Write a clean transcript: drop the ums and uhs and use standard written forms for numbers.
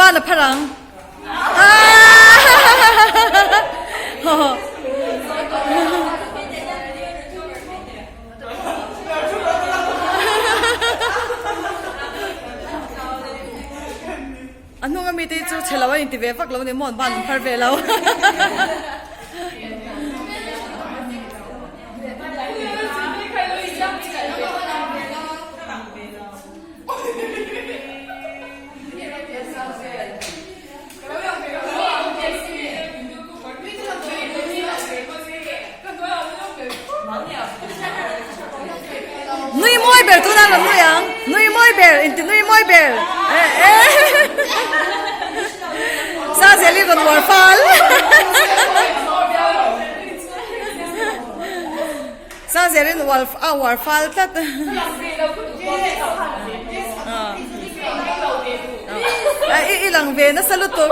ban a phar ang. A hnung ami te hi chu chhe lo a inti ve vak lo ni maw an ban an phar ve lo. Nui mawi ber tuna rawn nui ang nui mawi ber inti nui mawi ber eh eh Sazeli rawn uar fal Sazeli'n uar a uar fal tlat i lang ve nasa lutuk.